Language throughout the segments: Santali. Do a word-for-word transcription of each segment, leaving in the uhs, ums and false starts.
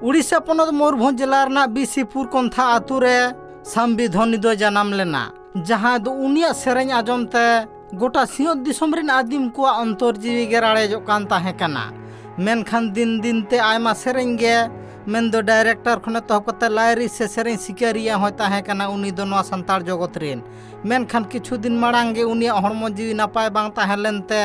ᱩᱲᱤᱥᱥᱟ ᱯᱚᱱᱚᱛ ᱢᱚᱭᱩᱨᱵᱷᱚᱸᱡᱽ ᱡᱮᱞᱟ ᱨᱮᱱᱟᱜ ᱵᱤᱥᱤᱯᱩᱨ ᱠᱚᱱᱛᱷᱟ ᱟᱛᱳ ᱨᱮ ᱥᱟᱢᱵᱤᱫᱷᱚᱱᱤ ᱫᱚᱭ ᱡᱟᱱᱟᱢ ᱞᱮᱱᱟ, ᱡᱟᱦᱟᱸᱭ ᱫᱚ ᱩᱱᱤᱭᱟᱜ ᱥᱮᱨᱮᱧ ᱟᱸᱡᱚᱢ ᱛᱮ ᱜᱚᱴᱟ ᱥᱤᱧᱚᱛ ᱫᱤᱥᱚᱢ ᱨᱮᱱ ᱟᱹᱫᱤᱢ ᱠᱚᱣᱟᱜ ᱚᱱᱛᱚᱨ ᱡᱤᱣᱤ ᱜᱮ ᱨᱟᱲᱮᱡᱚᱜ ᱠᱟᱱ ᱛᱟᱦᱮᱸ ᱠᱟᱱᱟ᱾ ᱢᱮᱱᱠᱷᱟᱱ ᱫᱤᱱ ᱫᱤᱱ ᱛᱮ ᱟᱭᱢᱟ ᱥᱮᱨᱮᱧ ᱜᱮ, ᱢᱮᱱᱫᱚ ᱰᱟᱭᱨᱮᱠᱴᱚᱨ ᱠᱷᱚᱱ ᱮᱛᱚᱦᱚᱵ ᱠᱟᱛᱮ ᱞᱟᱭᱨᱤᱥ ᱥᱮ ᱥᱮᱨᱮᱧ ᱥᱤᱠᱟᱹᱨᱤᱭᱟᱹ ᱦᱚᱸᱭ ᱛᱟᱦᱮᱸ ᱠᱟᱱᱟ ᱩᱱᱤ ᱫᱚ ᱱᱚᱣᱟ ᱥᱟᱱᱛᱟᱲ ᱡᱚᱜᱚᱛ ᱨᱮᱱ᱾ ᱢᱮᱱᱠᱷᱟᱱ ᱠᱤᱪᱷᱩ ᱫᱤᱱ ᱢᱟᱲᱟᱝ ᱜᱮ ᱩᱱᱤᱭᱟᱜ ᱦᱚᱲᱢᱚ ᱡᱤᱣᱤ ᱱᱟᱯᱟᱭ ᱵᱟᱝ ᱛᱟᱦᱮᱸ ᱞᱮᱱᱛᱮ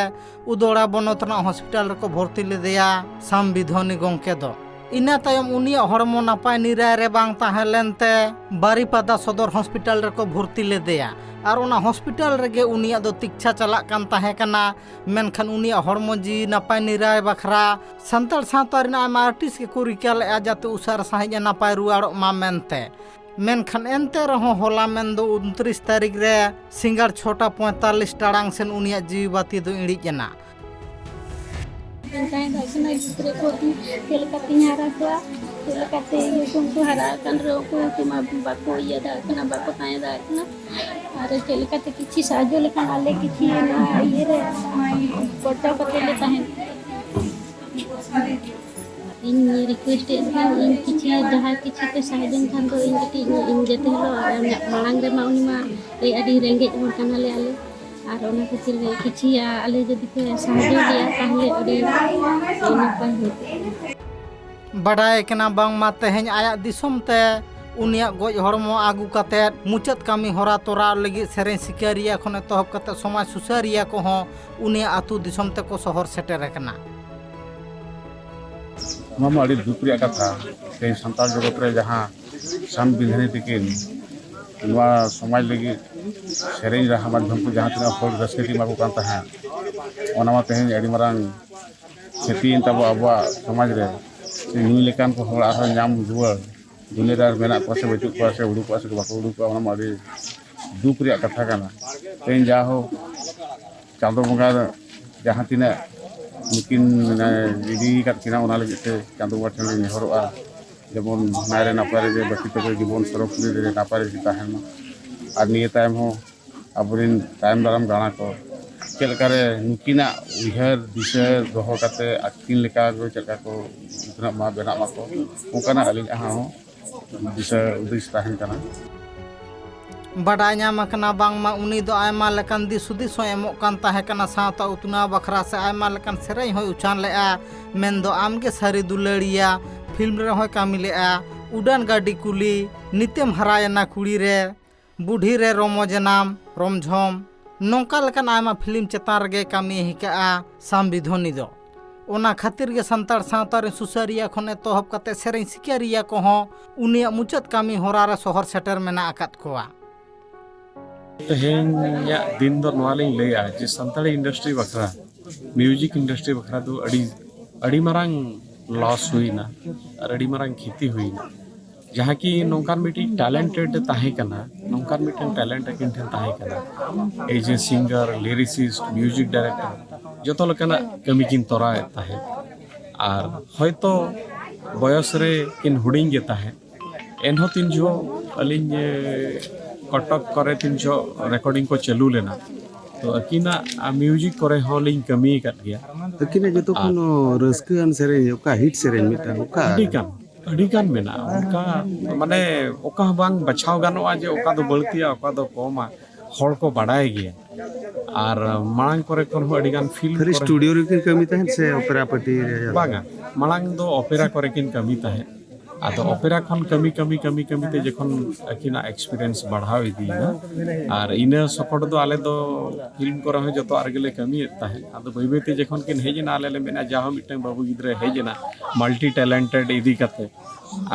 ᱩᱫᱚᱲᱟ ᱵᱚᱱᱚᱛ ᱨᱮᱱᱟᱜ ᱦᱚᱥᱯᱤᱴᱟᱞ ᱨᱮᱠᱚ ᱵᱷᱚᱨᱛᱤ ᱞᱮᱫᱮᱭᱟ ᱥᱟᱢᱵᱤᱫᱷᱚᱱᱤ ᱜᱚᱢᱠᱮ ᱫᱚ᱾ ᱤᱱᱟᱹ ᱛᱟᱭᱚᱢ ᱩᱱᱤᱭᱟᱜ ᱦᱚᱲᱢᱚ ᱱᱟᱯᱟᱭ ᱱᱤᱨᱟᱭ ᱨᱮ ᱵᱟᱝ ᱛᱟᱦᱮᱸ ᱞᱮᱱᱛᱮ ᱵᱟᱨᱤᱯᱟᱫᱟ ᱥᱚᱫᱚᱨ ᱦᱚᱥᱯᱤᱴᱟᱞ ᱨᱮᱠᱚ ᱵᱷᱚᱨᱛᱤ ᱞᱮᱫᱮᱭᱟ᱾ ᱟᱨ ᱚᱱᱟ ᱦᱚᱥᱯᱤᱴᱟᱞ ᱨᱮᱜᱮ ᱩᱱᱤᱭᱟᱜ ᱫᱚ ᱛᱤᱠᱪᱷᱟ ᱪᱟᱞᱟᱜ ᱠᱟᱱ ᱛᱟᱦᱮᱸ ᱠᱟᱱᱟ᱾ ᱢᱮᱱᱠᱷᱟᱱ ᱩᱱᱤᱭᱟᱜ ᱦᱚᱲᱢᱚ ᱡᱤᱣᱤ ᱱᱟᱯᱟᱭ ᱱᱤᱨᱟᱭ ᱵᱟᱠᱷᱨᱟ ᱥᱟᱱᱛᱟᱲ ᱥᱟᱶᱛᱟ ᱨᱮᱱ ᱟᱭᱢᱟ ᱟᱨᱴᱤᱥᱴ ᱜᱮᱠᱚ ᱨᱤᱠᱟ ᱞᱮᱫᱼᱟ ᱡᱟᱛᱮ ᱩᱥᱟᱹᱨᱟ ᱥᱟᱺᱦᱤᱡ ᱮ ᱱᱟᱯᱟᱭ ᱨᱩᱣᱟᱹᱲᱚᱜ ᱢᱟ ᱢᱮᱱᱛᱮ᱾ ᱢᱮᱱᱠᱷᱟᱱ ᱮᱱᱛᱮ ᱨᱮᱦᱚᱸ ᱦᱚᱞᱟ ᱢᱮᱱᱫᱚ ᱩᱱᱛᱨᱤᱥ ᱛᱟᱹᱨᱤᱠᱷ ᱨᱮ ᱥᱤᱸᱜᱟᱲ ᱪᱷᱚᱴᱟ ᱯᱚᱸᱭᱛᱟᱞᱞᱤᱥ ᱴᱟᱲᱟᱝ ᱥᱮᱱ ᱩᱱᱤᱭᱟᱜ ᱡᱤᱣᱤ ᱵᱟᱹᱛᱤ ᱫᱚ ᱤᱬᱤᱡ ᱮᱱᱟ᱾ ᱢᱮᱱ ᱛᱟᱦᱮᱸ ᱫᱟᱲᱮᱭᱟᱜ ᱠᱟᱱᱟ ᱜᱤᱫᱽᱨᱟᱹ ᱠᱚ ᱪᱮᱫ ᱞᱮᱠᱟᱛᱤᱧ ᱦᱟᱨᱟ ᱠᱚᱣᱟ, ᱪᱮᱫ ᱞᱮᱠᱟᱛᱮ ᱤᱭᱟᱹ ᱠᱚ ᱩᱱᱠᱩ ᱦᱟᱨᱟ ᱟᱠᱟᱱ ᱨᱮᱦᱚᱸ ᱩᱱᱠᱩ ᱠᱚ ᱢᱟ ᱵᱟᱠᱚ ᱤᱭᱟᱹ ᱫᱟᱲᱮᱭᱟᱜ ᱠᱟᱱᱟ, ᱵᱟᱠᱚ ᱛᱟᱦᱮᱸ ᱫᱟᱲᱮᱭᱟᱜ ᱠᱟᱱᱟ᱾ ᱟᱨ ᱪᱮᱫ ᱞᱮᱠᱟᱛᱮ ᱠᱤᱪᱷᱤ ᱥᱟᱦᱟᱡᱽᱡᱚ ᱞᱮᱠᱷᱟᱱ ᱟᱞᱮ ᱠᱤᱪᱷᱤ ᱱᱚᱣᱟ ᱤᱭᱟᱹ ᱨᱮ ᱵᱟᱧᱪᱟᱣ ᱠᱟᱛᱮ ᱞᱮ ᱛᱟᱦᱮᱱ᱾ ᱤᱧ ᱨᱤᱠᱩᱭᱮᱥᱴ ᱮᱫ ᱠᱷᱟᱱ ᱤᱧ ᱠᱤᱪᱷᱤ ᱡᱟᱦᱟᱸ ᱠᱤᱪᱷᱤ ᱯᱮ ᱥᱟᱦᱟᱡᱽᱡᱚᱧ ᱠᱷᱟᱱ ᱫᱚ ᱤᱧ ᱠᱟᱹᱴᱤᱡ ᱤᱧ ᱡᱟᱛᱮ ᱦᱤᱞᱳᱜ ᱢᱟᱲᱟᱝ ᱨᱮᱢᱟ ᱩᱱᱤ ᱢᱟ ᱟᱹᱰᱤ ᱨᱮᱸᱜᱮᱡ ᱦᱚᱲ ᱠᱟᱱᱟᱞᱮ ᱟᱞᱮ, ᱟᱨ ᱚᱱᱟ ᱠᱷᱟᱹᱛᱤᱨ ᱜᱮ ᱠᱤᱪᱷᱤ ᱟᱞᱮ ᱡᱩᱫᱤ ᱯᱮ ᱥᱟᱦᱟᱡᱽᱡᱚ ᱞᱮᱭᱟ ᱛᱟᱦᱞᱮ ᱟᱹᱰᱤ ᱱᱟᱯᱟᱭ ᱦᱩᱭ ᱠᱚᱜᱼᱟ᱾ ᱵᱟᱰᱟᱭ ᱠᱟᱱᱟ ᱵᱟᱝᱢᱟ ᱛᱮᱦᱮᱧ ᱟᱭᱟᱜ ᱫᱤᱥᱚᱢ ᱛᱮ ᱩᱱᱤᱭᱟᱜ ᱜᱚᱡ ᱦᱚᱲᱢᱚ ᱟᱹᱜᱩ ᱠᱟᱛᱮᱫ ᱢᱩᱪᱟᱹᱫ ᱠᱟᱹᱢᱤ ᱦᱚᱨᱟ ᱛᱚᱨᱟᱣ ᱞᱟᱹᱜᱤᱫ ᱥᱮᱨᱮᱧ ᱥᱤᱠᱟᱹᱨᱤᱭᱟᱹ ᱠᱷᱚᱱ ᱮᱛᱚᱦᱚᱵ ᱠᱟᱛᱮᱫ ᱥᱚᱢᱟᱡᱽ ᱥᱩᱥᱟᱹᱨᱤᱭᱟᱹ ᱠᱚᱦᱚᱸ ᱩᱱᱤᱭᱟᱜ ᱟᱹᱛᱩ ᱫᱤᱥᱚᱢ ᱛᱮᱠᱚ ᱥᱚᱦᱚᱨ ᱥᱮᱴᱮᱨ ᱟᱠᱟᱱᱟ᱾ ᱱᱚᱣᱟ ᱢᱟ ᱟᱹᱰᱤ ᱫᱩᱠ ᱨᱮᱭᱟᱜ ᱠᱟᱛᱷᱟ᱾ ᱛᱮᱦᱮᱧ ᱥᱟᱱᱛᱟᱲ ᱡᱚᱜᱚᱛ ᱨᱮ ᱡᱟᱦᱟᱸ ᱥᱟᱢᱵᱤᱫᱷᱟᱱᱤ ᱛᱤᱠᱤᱱ ᱱᱚᱣᱟ ᱥᱚᱢᱟᱡᱽ ᱞᱟᱹᱜᱤᱫ ᱥᱮᱨᱮᱧ ᱨᱟᱦᱟ ᱢᱟᱫᱽᱫᱷᱚᱢ ᱛᱮ ᱡᱟᱦᱟᱸ ᱛᱤᱱᱟᱹᱜ ᱦᱚᱲ ᱨᱟᱹᱥᱠᱟᱹ ᱠᱤᱱ ᱮᱢᱟ ᱠᱚ ᱠᱟᱱ ᱛᱟᱦᱮᱸᱫ, ᱚᱱᱟ ᱢᱟ ᱛᱮᱦᱮᱧ ᱟᱹᱰᱤ ᱢᱟᱨᱟᱝ ᱠᱷᱚᱛᱤᱭᱮᱱ ᱛᱟᱵᱚ ᱟᱵᱚᱣᱟᱜ ᱥᱚᱢᱟᱡᱽ ᱨᱮ᱾ ᱥᱮ ᱱᱩᱭ ᱞᱮᱠᱟᱱ ᱠᱚ ᱦᱚᱲ ᱟᱨᱦᱚᱸ ᱧᱟᱢ ᱨᱩᱣᱟᱹᱲ ᱫᱩᱱᱤᱭᱟᱹ ᱨᱮ ᱟᱨ ᱢᱮᱱᱟᱜ ᱠᱚᱣᱟ ᱥᱮ ᱵᱟᱹᱪᱩᱜ ᱠᱚᱣᱟ, ᱥᱮ ᱩᱰᱩᱠᱚᱜᱼᱟ ᱥᱮ ᱵᱟᱠᱚ ᱩᱰᱩᱠᱚᱜᱼᱟ, ᱚᱱᱟ ᱢᱟ ᱟᱹᱰᱤ ᱫᱩᱠ ᱨᱮᱭᱟᱜ ᱠᱟᱛᱷᱟ ᱠᱟᱱᱟ᱾ ᱛᱮᱦᱮᱧ ᱡᱟ ᱦᱳᱠ, ᱪᱟᱸᱫᱚ ᱵᱚᱸᱜᱟ ᱡᱟᱦᱟᱸ ᱛᱤᱱᱟᱹᱜ ᱱᱩᱠᱤᱱ, ᱢᱟᱱᱮ, ᱤᱫᱤ ᱟᱠᱟᱫ ᱠᱤᱱᱟ, ᱚᱱᱟ ᱞᱟᱹᱜᱤᱫ ᱛᱮ ᱪᱟᱸᱫᱚ ᱵᱚᱸᱜᱟ ᱴᱷᱮᱱ ᱞᱤᱧ ᱱᱮᱦᱚᱨᱚᱜᱼᱟ, ᱡᱮᱢᱚᱱ ᱱᱟᱭᱨᱮ ᱱᱟᱯᱟᱭ ᱨᱮᱜᱮ ᱵᱟᱹᱠᱤ ᱛᱟᱠᱚ ᱡᱤᱵᱚᱱ ᱥᱚᱨᱚᱜᱽ ᱯᱩᱨᱤ ᱨᱮ ᱱᱟᱯᱟᱭ ᱨᱮᱜᱮ ᱛᱟᱦᱮᱱ ᱢᱟ᱾ ᱟᱨ ᱱᱤᱭᱟᱹ ᱛᱟᱭᱚᱢ ᱦᱚᱸ ᱟᱵᱚᱨᱮᱱ ᱛᱟᱭᱚᱢ ᱫᱟᱨᱟᱢ ᱜᱟᱬᱟ ᱠᱚ ᱪᱮᱫ ᱞᱮᱠᱟᱨᱮ ᱱᱩᱠᱤᱱᱟᱜ ᱩᱭᱦᱟᱹᱨ ᱫᱤᱥᱟᱹ ᱫᱚᱦᱚ ᱠᱟᱛᱮ ᱟᱹᱠᱤᱱ ᱞᱮᱠᱟ ᱠᱚ ᱪᱮᱫ ᱞᱮᱠᱟ ᱠᱚ ᱩᱛᱱᱟᱹᱜ ᱢᱟ, ᱵᱮᱱᱟᱜ ᱢᱟᱠᱚ, ᱚᱱᱠᱟᱱᱟᱜ ᱟᱹᱞᱤᱧᱟᱜ ᱦᱚᱸ ᱫᱤᱥᱟᱹ ᱦᱩᱫᱤᱥ ᱛᱟᱦᱮᱱ ᱠᱟᱱᱟ᱾ ᱵᱟᱰᱟᱭ ᱧᱟᱢ ᱟᱠᱟᱱᱟ ᱵᱟᱝᱢᱟ ᱩᱱᱤ ᱫᱚ ᱟᱭᱢᱟ ᱞᱮᱠᱟᱱ ᱫᱤᱥ ᱦᱩᱫᱤᱥ ᱦᱚᱸᱭ ᱮᱢᱚᱜ ᱠᱟᱱ ᱛᱟᱦᱮᱸ ᱠᱟᱱᱟ ᱥᱟᱶᱛᱟ ᱩᱛᱱᱟᱹᱣ ᱵᱟᱠᱷᱨᱟ ᱥᱮ ᱟᱭᱢᱟ ᱞᱮᱠᱟᱱ ᱥᱮᱨᱮᱧ ᱦᱚᱸᱭ ᱩᱪᱷᱟᱱ ᱞᱮᱫᱼᱟ᱾ ᱢᱮᱱᱫᱚ ᱟᱢᱜᱮ ᱥᱟᱹᱨᱤ ᱫᱩᱞᱟᱹᱲᱤᱭᱟ ᱯᱷᱤᱞᱢ ᱨᱮᱦᱚᱸᱭ ᱠᱟᱹᱢᱤ ᱞᱮᱫᱼᱟ, ᱩᱰᱟᱹᱱ ᱜᱟᱹᱰᱤ ᱠᱩᱞᱤ, ᱱᱤᱛᱮᱢ ᱦᱟᱨᱟᱭᱮᱱᱟ ᱠᱩᱲᱤ ᱨᱮ, ᱵᱩᱰᱷᱤ ᱨᱮ ᱨᱚᱢᱚᱡᱮᱱᱟᱢ, ᱨᱚᱢᱡᱷᱚᱢ, ᱱᱚᱝᱠᱟ ᱞᱮᱠᱟᱱ ᱟᱭᱢᱟ ᱯᱷᱤᱞᱢ ᱪᱮᱛᱟᱱ ᱨᱮᱜᱮ ᱠᱟᱹᱢᱤ ᱟᱠᱟᱫᱼᱟ ᱥᱟᱢᱵᱤᱫᱷᱚᱱᱤ ᱫᱚ᱾ ᱚᱱᱟ ᱠᱷᱟᱹᱛᱤᱨ ᱜᱮ ᱥᱟᱱᱛᱟᱲ ᱥᱟᱶᱛᱟ ᱨᱮᱱ ᱥᱩᱥᱟᱹᱨᱤᱭᱟᱹ ᱠᱷᱚᱱ ᱮᱛᱚᱦᱚᱵ ᱠᱟᱛᱮ ᱥᱮᱨᱮᱧ ᱥᱤᱠᱟᱹᱨᱤᱭᱟᱹ ᱠᱚᱦᱚᱸ ᱩᱱᱤᱭᱟᱜ ᱢᱩᱪᱟᱹᱫ ᱠᱟᱹᱢᱤ ᱦᱚᱨᱟ ᱨᱮ ᱥᱚᱦᱚᱨ ᱥᱮᱴᱮᱨ ᱢᱮᱱᱟᱜ ᱟᱠᱟᱫ ᱠᱚᱣᱟ᱾ ᱛᱮᱦᱮᱧᱟᱜ ᱫᱤᱱ ᱫᱚ ᱱᱚᱣᱟ ᱞᱤᱧ ᱞᱟᱹᱭᱟ ᱡᱮ ᱥᱟᱱᱛᱟᱲᱤ ᱤᱱᱰᱟᱥᱴᱨᱤ ᱵᱟᱠᱷᱨᱟ, ᱢᱤᱭᱩᱡᱤᱠ ᱤᱱᱰᱟᱥᱴᱨᱤ ᱵᱟᱠᱷᱨᱟ ᱫᱚ ᱟᱹᱰᱤ ᱟᱹᱰᱤ ᱢᱟᱨᱟᱝ ᱞᱚᱥ ᱦᱩᱭᱱᱟ ᱟᱨ ᱟᱹᱰᱤ ᱢᱟᱨᱟᱝ ᱠᱷᱮᱛᱤ ᱦᱩᱭᱱᱟ᱾ ᱡᱟᱦᱟᱸ ᱠᱤ ᱱᱚᱝᱠᱟᱱ ᱢᱤᱫᱴᱤᱡ ᱴᱮᱞᱮᱱᱴᱮᱰ ᱛᱟᱦᱮᱸ ᱠᱟᱱᱟ, ᱱᱚᱝᱠᱟᱱ ᱢᱤᱫᱴᱮᱱ ᱴᱮᱞᱮᱱᱴ ᱟᱹᱠᱤᱱ ᱴᱷᱮᱱ ᱛᱟᱦᱮᱸ ᱠᱟᱱᱟ, ᱮᱡ ᱮ ᱥᱤᱝᱜᱟᱨ, ᱞᱤᱨᱤᱥᱤᱥᱴ, ᱢᱤᱭᱩᱡᱤᱠ ᱰᱟᱭᱨᱮᱠᱴᱚᱨ, ᱡᱚᱛᱚ ᱞᱮᱠᱟᱱᱟᱜ ᱠᱟᱹᱢᱤ ᱠᱤᱱ ᱛᱚᱨᱟᱣᱮᱫ ᱛᱟᱦᱮᱸᱫ᱾ ᱟᱨ ᱦᱚᱭᱛᱚ ᱵᱚᱭᱚᱥ ᱨᱮ ᱠᱤᱱ ᱦᱩᱰᱤᱧ ᱜᱮ ᱛᱟᱦᱮᱸᱫ, ᱮᱱᱦᱚᱸ ᱛᱤᱱ ᱡᱚᱦᱚᱜ ᱟᱹᱞᱤᱧ ᱠᱚᱴᱚᱠ ᱠᱚᱨᱮ ᱛᱤᱱ ᱡᱚᱦᱚᱜ ᱨᱮᱠᱚᱨᱰᱤᱝ ᱠᱚ ᱪᱟᱹᱞᱩ ᱞᱮᱱᱟ, ᱛᱚ ᱟᱹᱠᱤᱱᱟᱜ ᱢᱤᱭᱩᱡᱤᱠ ᱠᱚᱨᱮ ᱦᱚᱸᱞᱤᱧ ᱠᱟᱹᱢᱤ ᱟᱠᱟᱫ ᱜᱮᱭᱟ᱾ ᱟᱹᱠᱤᱱᱟᱜ ᱡᱚᱛᱚ ᱠᱷᱚᱱ ᱨᱟᱹᱥᱠᱟᱹᱣᱟᱱ ᱥᱮᱨᱮᱧ ᱚᱠᱟ ᱦᱤᱴ ᱥᱮᱨᱮᱧ ᱢᱤᱫᱴᱟᱝ ᱚᱠᱟ? ᱟᱹᱰᱤ ᱜᱟᱱ ᱟᱹᱰᱤ ᱜᱟᱱ ᱢᱮᱱᱟᱜᱼᱟ᱾ ᱚᱱᱠᱟ ᱢᱟᱱᱮ ᱚᱠᱟ ᱦᱚᱸ ᱵᱟᱝ ᱵᱟᱪᱷᱟᱣ ᱜᱟᱱᱚᱜᱼᱟ ᱡᱮ ᱚᱠᱟ ᱫᱚ ᱵᱟᱹᱲᱛᱤᱭᱟ, ᱚᱠᱟ ᱫᱚ ᱠᱚᱢᱟ᱾ ᱦᱚᱲ ᱠᱚ ᱵᱟᱰᱟᱭ ᱜᱮᱭᱟ᱾ ᱟᱨ ᱢᱟᱲᱟᱝ ᱠᱚᱨᱮ ᱠᱷᱚᱱ ᱦᱚᱸ ᱟᱹᱰᱤ ᱜᱟᱱ ᱯᱷᱤᱞᱢ ᱠᱷᱟᱹᱞᱤ ᱠᱚᱨᱮ ᱥᱴᱩᱰᱤᱭᱳ ᱨᱮᱠᱤᱱ ᱠᱟᱹᱢᱤ ᱛᱟᱦᱮᱸᱫ ᱥᱮ ᱚᱯᱮᱨᱟ ᱯᱟᱨᱴᱤ ᱨᱮ? ᱵᱟᱝᱟ, ᱢᱟᱲᱟᱝ ᱫᱚ ᱚᱯᱮᱨᱟ ᱠᱚᱨᱮ ᱠᱤᱱ ᱠᱟᱹᱢᱤ ᱛᱟᱦᱮᱸᱫ᱾ ᱟᱫᱚ ᱚᱯᱮᱨᱟ ᱠᱷᱚᱱ ᱠᱟᱹᱢᱤ ᱠᱟᱹᱢᱤ ᱠᱟᱹᱢᱤ ᱠᱟᱹᱢᱤ ᱛᱮ ᱡᱚᱠᱷᱚᱱ ᱟᱹᱠᱤᱱᱟᱜ ᱮᱠᱥᱯᱤᱨᱤᱭᱮᱱᱥ ᱵᱟᱲᱦᱟᱣ ᱤᱫᱤᱭᱮᱱᱟ, ᱟᱨ ᱤᱱᱟᱹ ᱥᱚᱠᱚᱴ ᱫᱚ ᱟᱞᱮ ᱫᱚ ᱯᱷᱤᱞᱢ ᱠᱚᱨᱮ ᱦᱚᱸ ᱡᱚᱛᱚᱣᱟᱜ ᱨᱮᱜᱮ ᱞᱮ ᱠᱟᱹᱢᱤᱭᱮᱫ ᱛᱟᱦᱮᱸᱫ᱾ ᱟᱫᱚ ᱵᱟᱹᱭ ᱵᱟᱹᱭ ᱛᱮ ᱡᱚᱠᱷᱚᱱ ᱠᱤᱱ ᱦᱮᱡ ᱮᱱᱟ, ᱟᱞᱮ ᱞᱮ ᱢᱮᱱᱟ ᱡᱟ ᱦᱚᱸ ᱢᱤᱫᱴᱟᱝ ᱵᱟᱹᱵᱩ ᱜᱤᱫᱽᱨᱟᱹ ᱦᱮᱡ ᱮᱱᱟ, ᱢᱟᱞᱴᱤ ᱴᱮᱞᱮᱱᱴᱮᱰ ᱤᱫᱤ ᱠᱟᱛᱮ᱾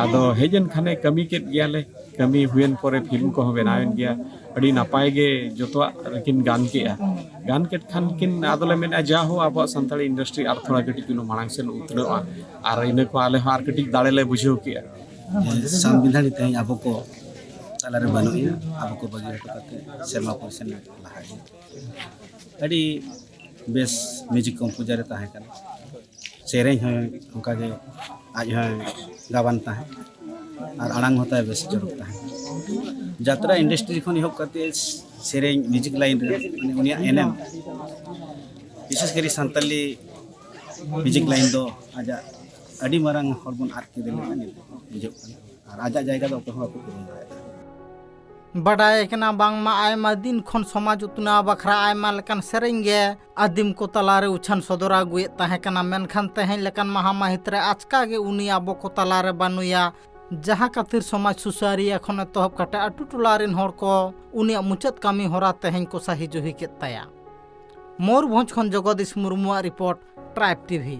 ᱟᱫᱚ ᱦᱮᱡ ᱮᱱ ᱠᱷᱟᱱᱮ ᱠᱟᱹᱢᱤ ᱠᱮᱫ ᱜᱮᱭᱟᱞᱮ, ᱠᱟᱹᱢᱤ ᱦᱩᱭᱮᱱ ᱯᱚᱨᱮ ᱯᱷᱤᱞᱢ ᱠᱚᱦᱚᱸ ᱵᱮᱱᱟᱣᱮᱱ ᱜᱮᱭᱟ᱾ ᱟᱹᱰᱤ ᱱᱟᱯᱟᱭ ᱜᱮ ᱡᱚᱛᱚᱣᱟᱜ ᱨᱮᱠᱤᱱ ᱜᱟᱱ ᱠᱮᱜᱼᱟ᱾ ᱜᱟᱱ ᱠᱮᱫ ᱠᱷᱟᱱ ᱠᱤᱱ ᱟᱫᱚᱞᱮ ᱢᱮᱱᱟ ᱡᱟ ᱦᱳ ᱟᱵᱚᱣᱟᱜ ᱥᱟᱱᱛᱟᱲᱤ ᱤᱱᱰᱟᱥᱴᱨᱤ ᱟᱨ ᱛᱷᱚᱲᱟ ᱠᱟᱹᱴᱤᱡ ᱪᱩᱞᱩᱝ ᱢᱟᱲᱟᱝ ᱥᱮᱱ ᱩᱛᱱᱟᱹᱜᱼᱟ, ᱟᱨ ᱤᱱᱟᱹ ᱠᱚ ᱟᱞᱮ ᱦᱚᱸ ᱟᱨ ᱠᱟᱹᱴᱤᱡ ᱫᱟᱲᱮ ᱞᱮ ᱵᱩᱡᱷᱟᱹᱣ ᱠᱮᱜᱼᱟ᱾ ᱥᱟᱢᱵᱤᱫᱷᱟᱱᱤ ᱛᱮᱦᱮᱧ ᱟᱵᱚ ᱠᱚ ᱛᱟᱞᱟᱨᱮ ᱵᱟᱹᱱᱩᱜ ᱮᱭᱟ, ᱟᱵᱚ ᱠᱚ ᱵᱟᱹᱜᱤ ᱦᱚᱴᱚ ᱠᱟᱛᱮ ᱥᱮᱨᱢᱟ ᱯᱚᱨ ᱥᱮᱨᱢᱟ ᱞᱟᱦᱟ ᱤᱫᱤ᱾ ᱟᱹᱰᱤ ᱵᱮᱥ ᱢᱤᱭᱩᱡᱤᱠ ᱠᱚᱢᱯᱳᱡᱟᱨ ᱮ ᱛᱟᱦᱮᱸ ᱠᱟᱱᱟ᱾ ᱥᱮᱨᱮᱧ ᱦᱚᱸ ᱚᱱᱠᱟᱜᱮ ᱟᱡ ᱦᱚᱸᱭ ᱜᱟᱵᱟᱱ ᱛᱟᱦᱮᱸᱫ ᱟᱨ ᱟᱲᱟᱝ ᱦᱚᱸ ᱛᱟᱭ ᱵᱮᱥ ᱪᱚᱨᱚᱠ ᱛᱟᱦᱮᱸᱫ᱾ ᱡᱟᱛᱨᱟ ᱤᱱᱰᱟᱥᱴᱨᱤ ᱠᱷᱚᱱ ᱮᱦᱚᱵ ᱠᱟᱛᱮ ᱥᱮᱨᱮᱧ ᱢᱤᱭᱩᱡᱤᱠ ᱞᱟᱭᱤᱱ ᱨᱮ, ᱢᱟᱱᱮ, ᱩᱱᱤᱭᱟᱜ ᱮᱱᱮᱢ, ᱵᱤᱥᱮᱥ ᱠᱚᱨᱮ ᱥᱟᱱᱛᱟᱞᱤ ᱢᱤᱭᱩᱡᱤᱠ ᱞᱟᱭᱤᱱ ᱫᱚ ᱟᱡᱟᱜ ᱟᱹᱰᱤ ᱢᱟᱨᱟᱝ ᱦᱚᱲ ᱵᱚᱱ ᱟᱫ ᱠᱮᱫᱮ ᱞᱮᱠᱟ ᱧᱮᱞᱚᱜ ᱵᱩᱡᱷᱟᱹᱜ ᱠᱟᱱᱟ᱾ ᱟᱨ ᱟᱡᱟᱜ ᱡᱟᱭᱜᱟ ᱫᱚ ᱚᱠᱚᱭ ᱦᱚᱸ ᱵᱟᱠᱚ ᱯᱩᱨᱩᱱ ᱫᱟᱲᱮᱭᱟᱜ ᱠᱟᱱᱟ᱾ ᱵᱟᱰᱟᱭ ᱠᱟᱱᱟ ᱵᱟᱝᱢᱟ ᱟᱭᱢᱟ ᱫᱤᱱ ᱠᱷᱚᱱ ᱥᱚᱢᱟᱡᱽ ᱩᱛᱱᱟᱹᱣ ᱵᱟᱠᱷᱨᱟ ᱟᱭᱢᱟ ᱞᱮᱠᱟᱱ ᱥᱮᱨᱮᱧ ᱜᱮ ᱟᱹᱫᱤᱢ ᱠᱚ ᱛᱟᱞᱟᱨᱮ ᱩᱪᱷᱟᱹᱱ ᱥᱚᱫᱚᱨ ᱟᱹᱜᱩᱭᱮᱫ ᱛᱟᱦᱮᱸ ᱠᱟᱱᱟ᱾ ᱢᱮᱱᱠᱷᱟᱱ ᱛᱮᱦᱮᱧ ᱞᱮᱠᱟᱱ ᱢᱟᱦᱟ ᱢᱟᱹᱦᱤᱛ ᱨᱮ ᱟᱪᱠᱟ ᱜᱮ ᱩᱱᱤ ᱟᱵᱚ ᱠᱚ ᱛᱟᱞᱟᱨᱮ ᱵᱟᱹᱱᱩᱭᱟ, ᱡᱟᱦᱟᱸ ᱠᱷᱟᱹᱛᱤᱨ ᱥᱚᱢᱟᱡᱽ ᱥᱩᱥᱟᱹᱨᱤᱭᱟᱹ ᱠᱷᱚᱱ ᱮᱛᱚᱦᱚᱵ ᱠᱟᱛᱮ ᱟᱹᱛᱩ ᱴᱚᱞᱟ ᱨᱮᱱ ᱦᱚᱲ ᱠᱚ ᱩᱱᱤᱭᱟᱜ ᱢᱩᱪᱟᱹᱫ ᱠᱟᱹᱢᱤ ᱦᱚᱨᱟ ᱛᱮᱦᱮᱧ ᱠᱚ ᱥᱟᱹᱦᱤ ᱡᱩᱦᱤ ᱠᱮᱫ ᱛᱟᱭᱟ᱾ ᱢᱚᱭᱩᱨᱵᱷᱚᱸᱡᱽ ᱠᱷᱚᱱ ᱡᱚᱜᱚᱫᱤᱥ ᱢᱩᱨᱢᱩᱣᱟᱜ ᱨᱤᱯᱳᱨᱴ, ᱴᱨᱟᱭᱤᱵᱽ ᱴᱤᱵᱷᱤ᱾